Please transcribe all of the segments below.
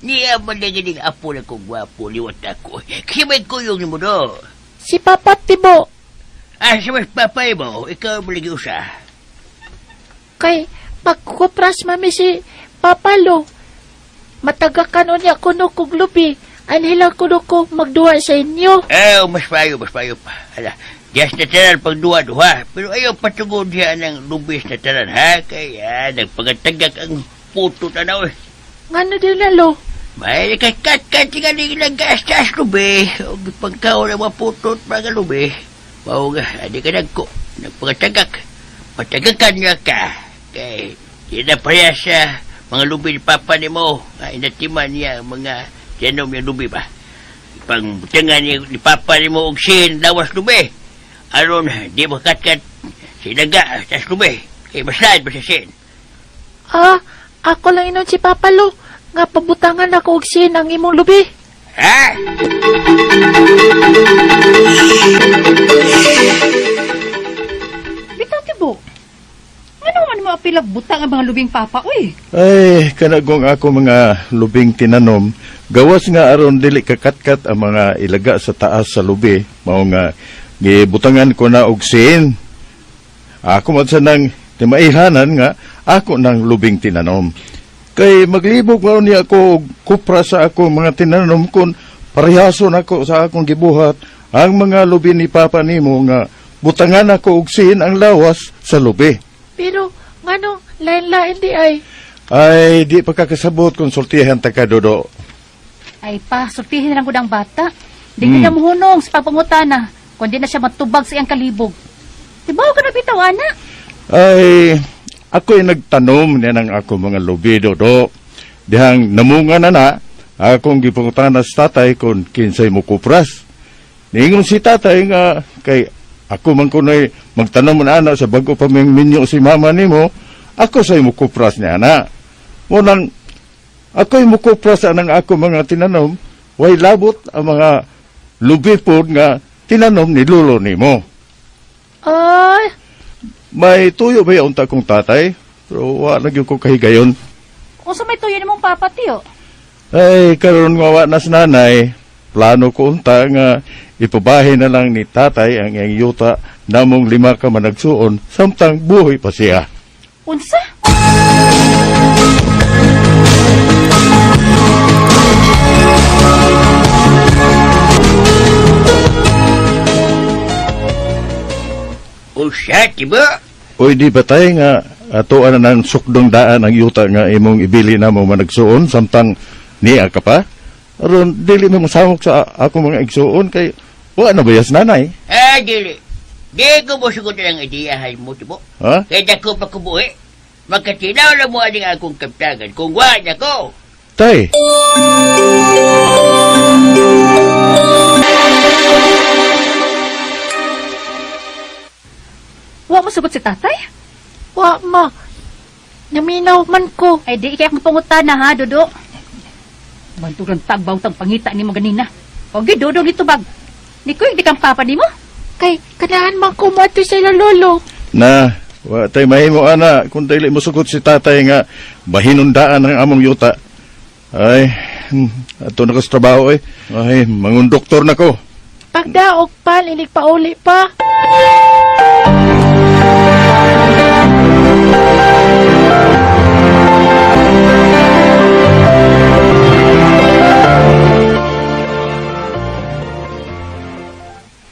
Niya man na ganing apo na kong gwapo, liwat ako. Kasi may kuyong ni mo do. Si Papa Tibo. Ah, sa mas papay mo, ikaw malagi usa. Kay pagkupras mami si Papa Lo. Matagakan unya kuno kog lubi. Anhilang kuno ko magduwa sa inyo. Eh, mas payo pa. Hala, diyas na tanan pagduwa duha. Pero ayaw patugod siya ng lubis na tanan, ha? Kaya nagpagatagak ang puto tanaw eh. Ngano din na lo? May nakakat-kat nga lang gas lubi. O pagkaon ng mga putot mga lubi. Mao nga, adi ka nagko. Nagpagatagak. Patagakan nga ka. Kay, di na pareha sa mga lubi ni Papa ni mo. Nga inatiman niya ang mga tiyanom niya lubi ba. Pangbutangan niya ni Papa ni mo og sin lawas lubi. Aron, di makatkat sinaga tas lubi. Kay maslad ba sa sin. Ah, ako lang inon si Papa Lo. Nga pabutangan ako og sin ang imong lubi. Ha? Bitaw Tibo. Ano man mo apila butang ang mga lubing papa, uy? Ay, kanagong ako mga lubing tinanom, gawas nga aron dili kakatkat ang mga ilaga sa taas sa lubi, mao nga gibutangan ko na og sin. Ako man sa nang timaihanan nga ako nang lubing tinanom. Kay maglibog mao niya ako og kupra sa ako mga tinanom kun parehason ako sa akong gibuhat ang mga lubi ni Papa nimo nga butangan ako og sin ang lawas sa lubi. Pero ngano lain-lain di ay. Ay, di pa kakasabot kung sultihan ta ka, Dodo. Ay pa, sultihin na lang gud ang bata. Di ka na muhunong sa pagpangutana, kung di na siya matubag sa iyang kalibog. Tibaw ka na bitaw, ana. Ay, ako'y nagtanom niya ng ako mga lubi, Dodo. Dihang namunga na na, akong gipangutana sa tatay kung kinsay mo kupras. Niingon si tatay nga, kay ako man kuno'y magtanom na ana sa bago pa ming minyo si mama nimo, ako sa'y mukupras niya ana. Munang, ako'y mukupras anang ako mga tinanom, way labot ang mga lubi po nga tinanom ni lolo nimo. Ay, May tuyo ba yung unta kong tatay? Pero wa na gyud ko kahigayon. Unsa may tuyo nimong papa, tiyo? Ay, karon nga wa na sa nanay, plano ko unta nga ipabahin na lang ni tatay ang iyang yuta namong 5 ka managsuon samtang buhi pa siya. Unsa? Usa, Tibo? Uy, di ba tayo nga atoan na ng sukdong daan ang yuta nga imong ibili na mo managsuon samtang niya ka pa? Aron, dili mo masamok sa ako mga igsuon kay wa na bayas nanay. Ah, dili. Di ko mo sugot ang ideyahan mo, Tibo. Ha? Kaya dako pa kubuhi. Magkatinaw na mo aning akong kaptagan kung wa na ko. Tay, Wa mo sugot si tatay? Wa ma. Naminaw man ko. Ay di kay akong pangutana ha, Dodo. Banturan tagbaw tang pangita nimo ganina. Ogi Dodo nitubag. Ni ko di kang papa nimo. Kay kanahan man ko moadto sa ila lolo. Na, wa tay mahimo ana kung dili mo sugot si tatay nga bahinundaan ang among yuta. Ay, ato na ko sa trabaho eh. Ay, mangundoktor na ko. Pagdaog pa, inig pauli pa.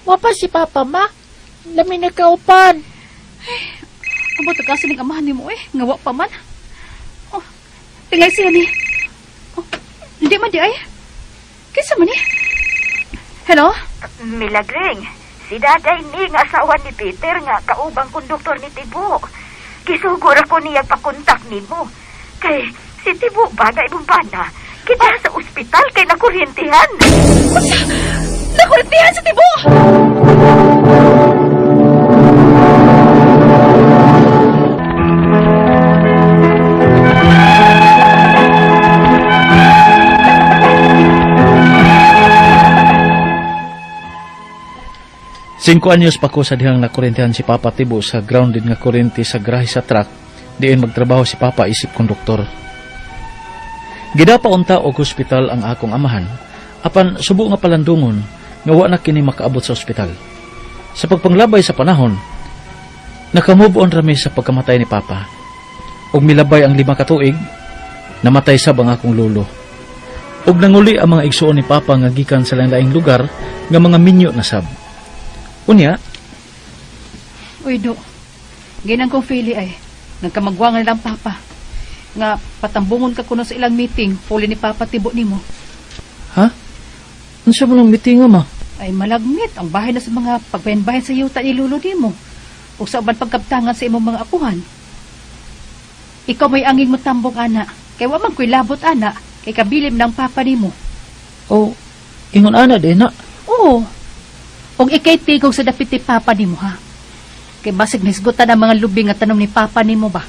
Wa pa si Papa, ma. Lami nagkaupan. Abot ka sa ning amahan nimo eh, nga wa pa man. Oh, tingay siya ni. Oh, hindi man di ay. Kinsa man ni? Hello? Milagring, si Daday ni nga asawa ni Peter nga kaubang konduktor ni Tibo. Kisugor ako niya pakontak nimo. Kay si Tibo ba na ibang bana? Kita sa ospital kay nakuryentihan. Nakurintihan si Tibo! Cinco anyos pa ko sa dihang nakurintihan si Papa Tibo sa grounded nga kuryente sa grahe sa truck, diin magtrabaho si Papa isip konduktor. Gidapa unta og ospital ang akong amahan, apan subo nga palandungon nga wa na kini makaabot sa ospital. Sa pagpanglabay sa panahon, naka-move on rami sa pagkamatay ni Papa. Ug milabay ang 5 ka tuig, namatay sab ang akong lolo. Ug nanguli ang mga igsuon ni Papa nga gikan sa laing-laing lugar nga mga minyo na sab. Unya, Uy, Do. Ginang kong Feli ay, nagkamagwangan nilang Papa. Nga patambungon ka kuno sa ilang meeting, puli ni Papa Tibo nimo. Ha? Unsa man ang meeting, ma? Ay malagmit ang bahay na sa mga pagbahin-bahin sa yuta ni Lolo nimo. O sa uban pagkabtangan sa imong mga apuhan. Ikaw may angin mo tambong, ana. Kay wa man ko'y labot, ana. Kay kabilim ng papa nimo. O, ingon ana din na. Oo. Og ikay tigog sa dapit ni papa nimo, ha. Kay basig nisgutan ang mga lubi nga tanom ni papa nimo ba.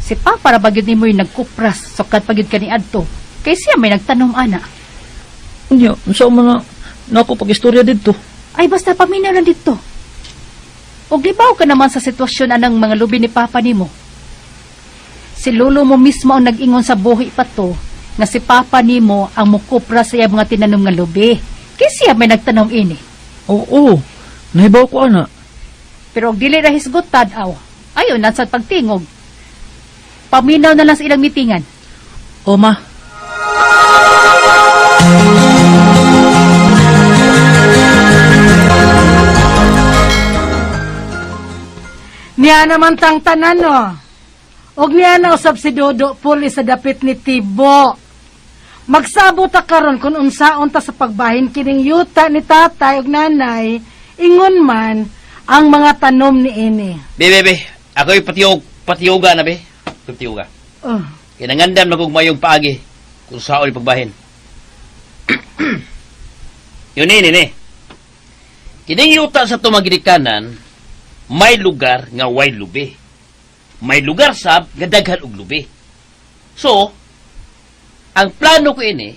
Si papa ra ba gyud nimo yung nagkupras sukad pa gyud kani adto. Kay siya may nagtanom, ana. Unya, unsa man na nako pag-istorya didto? Ay basta paminaw lang dito. Og libaw ka naman sa sitwasyon anang mga lubi ni papa nimo. Si lolo mo mismo ang nag-ingon sa buhi pa to nga si papa nimo ang mukupra sa iyang mga tinanom nga lubi. Kay siya may nagtanom ini. Oo, nahibaw ko ana. Pero og dili ra hisgutan aw. Ayon na sa pagtingog. Paminaw na lang sa ilang mitingan. O ma. Niya naman tang tanan, no. Og niya na usab si Dodo puli sa dapit ni Tibo. Magsabot ta karon kung unsaon ta sa pagbahin kining yuta ni tatay ug nanay, ingon man ang mga tanom ni ini. Be, be, be. Ako'y patiyuga na, be. Patiyuga. Oh. Kinangandam na kong mayong paagi kung saan pagbahin. Yun ini, ni. Kining yuta sa tumagidikanan, may lugar nga way lubi. May lugar sab nga daghan og lubi. So, ang plano ko ini,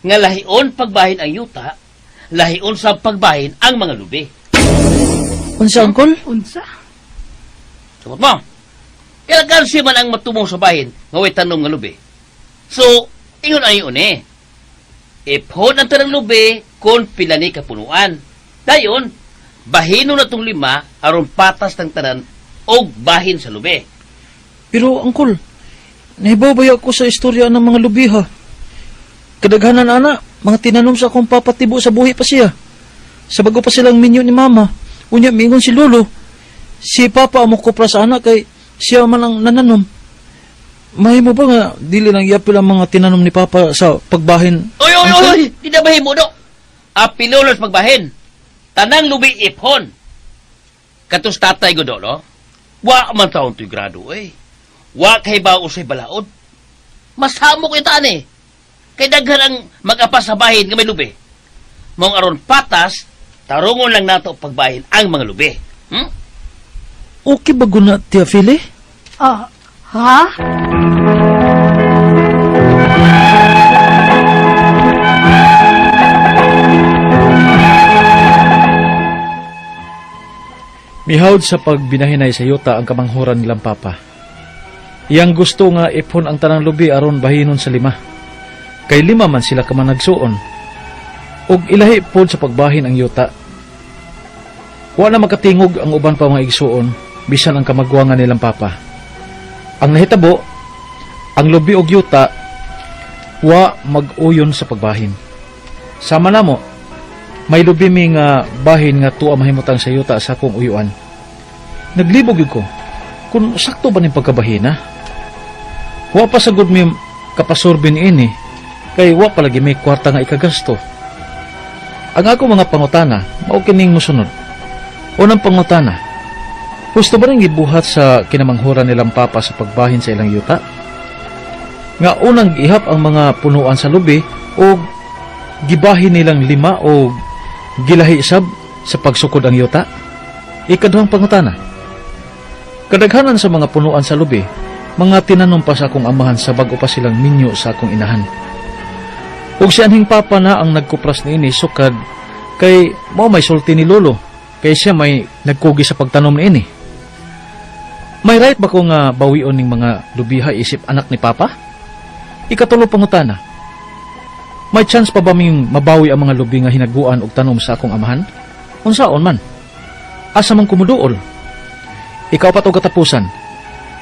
nga lahion pagbahin ang yuta, lahion sab pagbahin ang mga lubi. Unsa, uncle? Unsa? Sabot mo. Kaya siya man ang matumong sa bahin nga way tanom nga lubi. So, ingon ay yun eh. Iphon ang tanang lubi kung pila ni kapunuan. Dayon, bahino na tong 5 aron patas ng tanan og bahin sa lubi. Pero, uncle, nahibaw ba ako sa istorya ng mga lubi, ha? Kadaghanan, ana, mga tinanom sa akong papatibo sa buhi pa siya. Sa bago pa silang minyo ni mama, unya mingon si lolo. Si papa ang mukupra sa anak kay siya man ang nananom. Mahimo ba nga dili lang iapil ang mga tinanom ni papa sa pagbahin? Oy, oy, oy, oy! Di na bahimo do! Apinulos pagbahin. Tanang lubi iphon. Katos tatay ko do, no? Wa man taon to'y grado, eh. Wa kay ba usay balaod? Masamo ko itaan, eh. Kay daghan ang mag-apa sa bahin nga may lubi. Mong aron patas, tarungon lang nato pagbahin ang mga lubi. Okay ba guna, Tia Fili? Ah, ha? Mihawd sa pagbinahinay sa yuta ang kamanghuran nilang papa. Iyang gusto nga iphon ang tanang lubi aron bahinon sa 5. Kay 5 man sila kamanagsuon. Ug ilahi pod sa pagbahin ang yuta. Wa na makatingog ang uban pa mga igsuon bisan ang kamagwangan nilang papa. Ang nahitabo, ang lubi og yuta wa mag-uyon sa pagbahin. Sama namo, may lubi mi nga bahin nga tuwa mahimutang sa yuta sa akong uyuan. Naglibog gyud ko kung sakto ba ning pagkabahina. Wa pa sagud mi kapasurbi niini kay wa pa lagi may kwarta nga ikagasto. Ang ako mga pangutana mao kining mosunod. Unang pangutana, gusto ba ning gibuhat sa kinamanghuran nilang papa sa pagbahin sa ilang yuta? Nga unang gihap ang mga punuan sa lubi o gibahin nilang 5 o gilahi sab sa pagsukod ang yuta? Ikaduhang pangutana, kadaghanan sa mga punuan sa lubi, mga tinanom pa sa akong amahan sa bag-o pa silang minyo sa akong inahan. Ug si anhing papa na ang nagkupras niini sukad kay mao may sulti ni lolo, kay siya may nagkugi sa pagtanom niini. May right ba ko nga bawion ning mga lubiha isip anak ni papa? Ikatulo pangutana. May chance pa ba ming mabawi ang mga lubi nga hinaguan og tanom sa akong amahan? Unsaon man? Asa man ko moduol? Ikaupat og katapusan.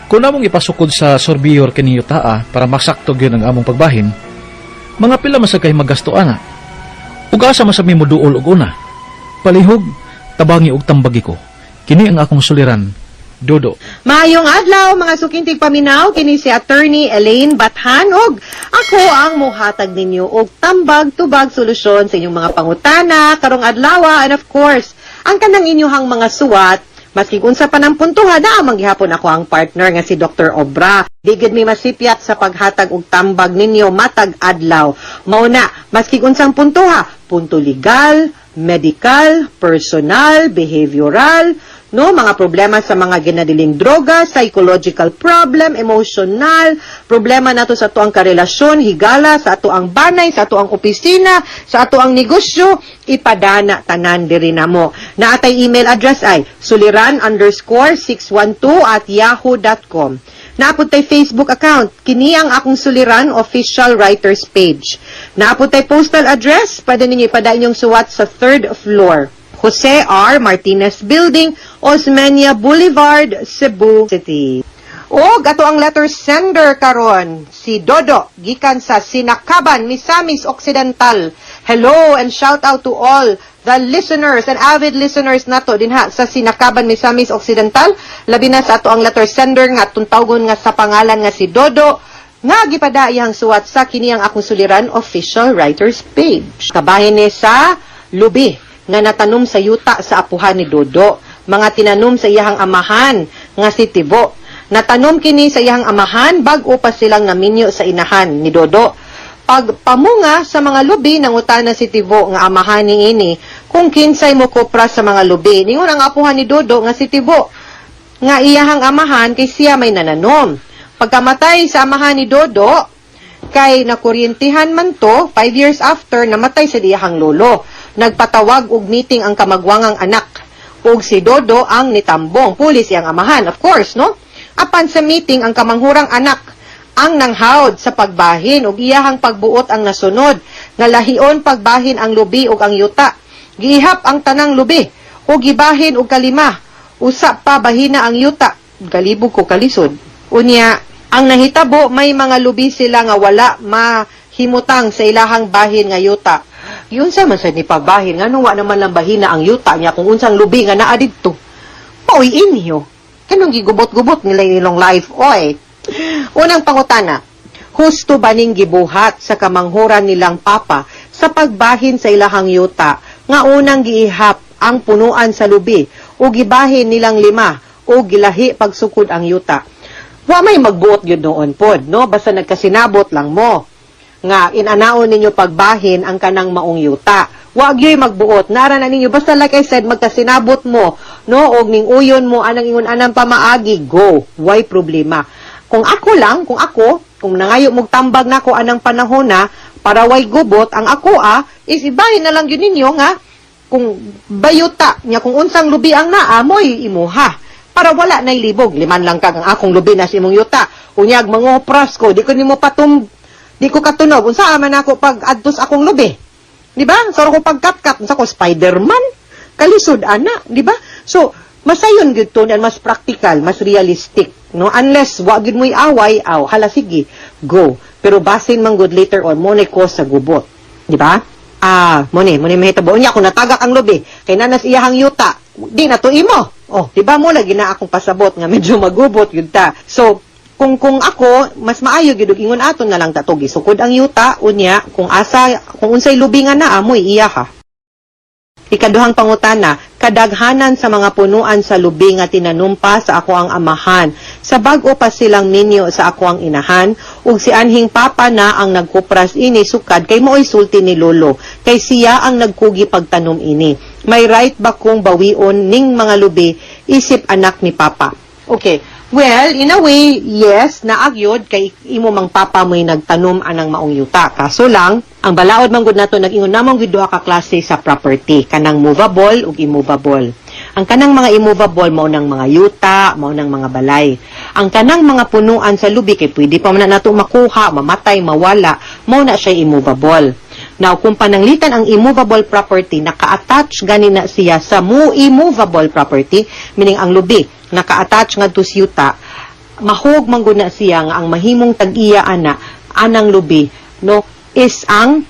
Kung namong ipasukod sa surveyor kini yutaa para masakto gyud ang among pagbahin, mga pila man sa kay magasto ana? Ug asa man sa mi moduol og una? Palihog, tabangi og tambagi ko. Kini ang akong suliran, Dodo. Maayong adlaw, mga suking tigpaminaw, kini si Attorney Elaine Bathanog. Ako ang muhatag ninyo og tambag tubag solusyon sa inyong mga pangutana karong adlaw, and of course, ang kanang inyuhang mga suwat maski unsa pa ng puntuhan na amang gihapon ako ang partner nga si Dr. Obra. Di gid mi masipyat sa paghatag og tambag ninyo matag adlaw. Mao na, maski unsang puntuha, punto legal, medical, personal, behavioral, no, mga problema sa mga ginadiling droga, psychological problem, emotional, problema nato sa atuang karelasyon, higala, sa atuang banay, sa atuang opisina, sa atuang negosyo, ipadana tanan diri namo. Naatay email address ay suliran_612@yahoo.com. Naapod tay Facebook account, kini ang Akong Suliran Official Writers Page. Naapod tay postal address, pwede ninyo ipadayon yung suwat sa third floor, Jose R. Martinez Building, Osmeña Boulevard, Cebu City. Og ato ang letter sender karon si Dodo gikan sa Sinakaban, Misamis Occidental. Hello and shout out to all the listeners and avid listeners nato dinha sa Sinakaban, Misamis Occidental. Labi na sa ato ang letter sender nga tuntawgon nga sa pangalan nga si Dodo nga gipada iyang suwat sa kini ang Akong Suliran Official Writers Page. Kabahin ni sa lubi nga natanom sa yuta sa apuhan ni Dodo, mga tinanom sa iyahang amahan nga si Tibo. Natanom kini sa iyahang amahan bag-o pa silang naminyo sa inahan ni Dodo. Pagpamunga sa mga lubi, nangutana si Tibo nga amahan ni ini kung kinsay mo kopra sa mga lubi. Ningon ang apuhan ni Dodo nga si Tibo nga iyahang amahan kay siya may nananom. Pagkamatay sa amahan ni Dodo, kay nakuryentihan man to, 5 years after, namatay sa iyahang lolo. Nagpatawag og meeting ang kamagwangang anak. Ug si Dodo ang nitambong. Pulis iyang amahan, of course, no? Apan sa meeting, ang kamanghurang anak ang nanghawd sa pagbahin ug iyahang pagbuot ang nasunod nga lahion pagbahin ang lubi ug ang yuta. Giihap ang tanang lubi ug gibahin og kalima. Usa pa bahina ang yuta. Galibog ko kalisod. Unya, ang nahitabo, may mga lubi sila nga wala mahimutang sa ilahang bahin nga yuta. Yun sa man sad ni pagbahin nga wa naman lang bahina ang yuta niya kung unsang lubi nga naa didto. Maoy inyo. Kanong gigubot-gubot nila ilong life, oy. Unang pangutana, husto ba ning gibuhat sa kamanghuran nilang papa sa pagbahin sa ilahang yuta nga unang giihap ang punuan sa lubi o gibahin nilang lima o gilahi pagsukod ang yuta? Wa may magbuot yun noon pod, no? Basta nagkasinabot lang mo nga inanaon ninyo pagbahin ang kanang maong yuta. Wa gyoy magbuot. Nara na ninyo basta, like I said, magkasinabot mo, no, og ning uyon mo anang ingon anang pamaagi, go. Way problema. Kung ako lang, kung ako, kung nangayo mog tambag nako anang panahon na para way gubot, ang ako is ibahin na lang yun ninyo nga kung bayuta nya kung unsang lubi ang naa mo'y imuha para wala nay libog. Liman lang kag ang akong lubi na sa imong yuta, unyag mangopras ko, di ko nimo patum, di ko katunog, unsa man ako pag adtos akong lubi, di ba? So ko pagkatkat, unsa ko, Spiderman? Kalisod ana, di ba? So masayon gyud to and mas practical, mas realistic, no? Unless wa gyud mo'y away, aw hala, sige, go. Pero basin man gud later on mo ni cause sa gubot, di ba? Ah, mo ni mahitabo unya kung natagak ang lubi kay nanas iyahang yuta, di na to imo. Oh, di ba? Mo lagi na akong pasabot nga medyo magubot gyud ta. So, kung ako, mas maayo gyud og ingon aton na lang ta to gisukod ang yuta, unya kung asa kung unsay lubi nga naa mo'y iya ha. Ikaduhang pangutana, kadaghanan sa mga punuan sa lubi nga tinanom pa sa ako ang amahan. Sa bag-o pa silang minyo sa ako ang inahan, ug si anhing papa na ang nagkupras ini sukad kay mooy sulti ni lolo, kay siya ang nagkugi pagtanom ini. May right ba kong bawion ning mga lubi isip anak ni papa? Okay. Well, in a way, yes, naagyod kay imo mang papa mo'y nagtanom anang maong yuta. Kaso lang, ang balaod man gud nato nag-ingon namong gud duha ka klase sa property, kanang movable ug immovable. Ang kanang mga immovable mao nang mga yuta, mao nang mga balay. Ang kanang mga punuan sa lubi kay pwede pa man na nato makuha, mamatay, mawala, mao na siya immovable. Now, kung pananglitan ang immovable property, naka-attach gani na siya sa mo immovable property, meaning ang lubi, naka-attach ngadto sa yuta, mahog man gud na siya nga ang mahimong tag-iya ana anang lubi, no, is ang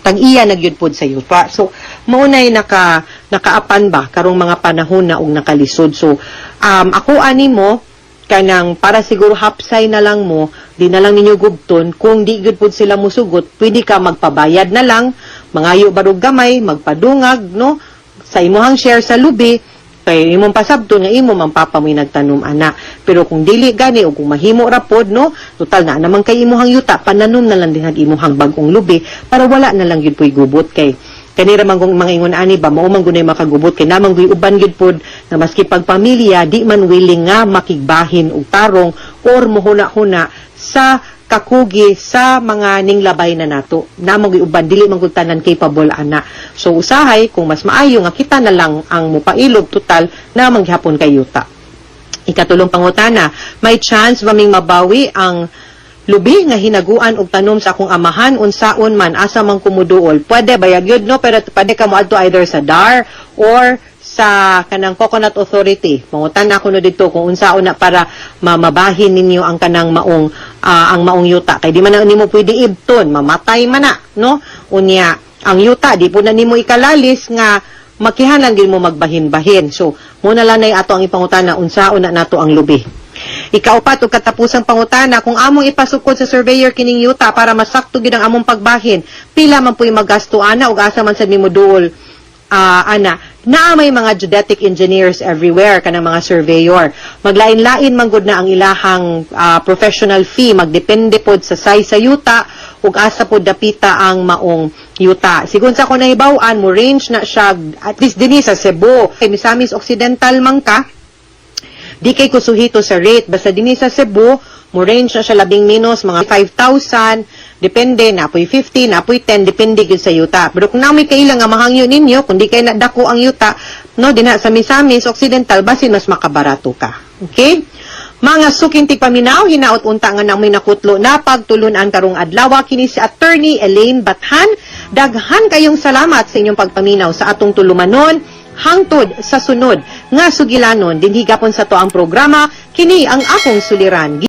tag-iya na gyud pod sa yuta. So mao nay nakaapan ba karong mga panahon na og nakalisod. So ako ani mo kanang para siguro hapsay na lang mo, di na lang ninyo gubton. Kung di gyud pod sila musugot, pwede ka magpabayad na lang, mangayo barog gamay, magpadungag, no, sa imuhang share sa lubi, kay imong pasabton nga imo man papa mo'y nagtanom ana. Pero kung dili gani o kung mahimo ra pod, no, total na naman kay imuhang yuta, pananom na lang dinhag imuhang bag-ong lubi para wala na lang gyud po'y gubot, kay kanira man kung mga ingon ani ba, mao man gunay makagubot kay namang guy uban gyud pod nga maski pagpamilya di man willing nga makigbahin og tarong or muhuna-huna sa kakugi sa mga ninglabay na nato. Namang guy uban dili man gud tanan capable ana. So usahay kung mas maayo nga kita na lang ang mupailob, total na manggihapon kay yuta. Ikatulong pangutana, may chance ba ming mabawi ang lubi nga hinaguan og tanom sa akong amahan, unsaon man, asa man kumuduol? Pwede bayag yun, no, pero pwede ka moadto either sa DAR or sa kanang Coconut Authority. Mangutan ako no dito kung unsaon na para mamabahin ninyo ang kanang maong ang maong yuta kay di man na nimo pwede ibton, mamatay man na, no? Unya ang yuta di po na nimo ikalalis nga makihalan gyud mo magbahin-bahin. So muna lang nay ato ang ipangutana unsaon na nato ang lubi. Ikaupat ug katapusang pangutana, kung among ipasukod sa surveyor kining yuta para masakto gyud ang among pagbahin, pila man pu'y magasto ana ug asa man sad mi moduol ana? Naa may mga geodetic engineers everywhere, kanang mga surveyor. Maglain-lain man gud na ang ilahang professional fee, magdepende pod sa size sa yuta ug asa pod dapita ang maong yuta. Sigon sa ako nahibaw-an, mo range na siya at least dinhi sa Cebu. Kay Misamis Occidental man ka, di kay kusuhito sa rate. Basta dinhi sa Cebu, mo range na siya labing minus mga 5,000, depende, napoy 50, napoy 10, depende gyud sa yuta. Pero kung namoy kaila nga mahangyo ninyo, kung di kay nadako ang yuta, no, dinha sa Misamis Occidental, basin mas makabarato ka. Okay? Mga suking tigpaminaw, hinaot unta nga namoy nakutlo na pagtulunan karong adlaw, kini si Attorney Elaine Bathan. Daghan kayong salamat sa inyong pagpaminaw sa atong tulumanon. Hangtod sa sunod nga sugilanon, dinhi gapon sa to ang programa, kini ang akong suliran.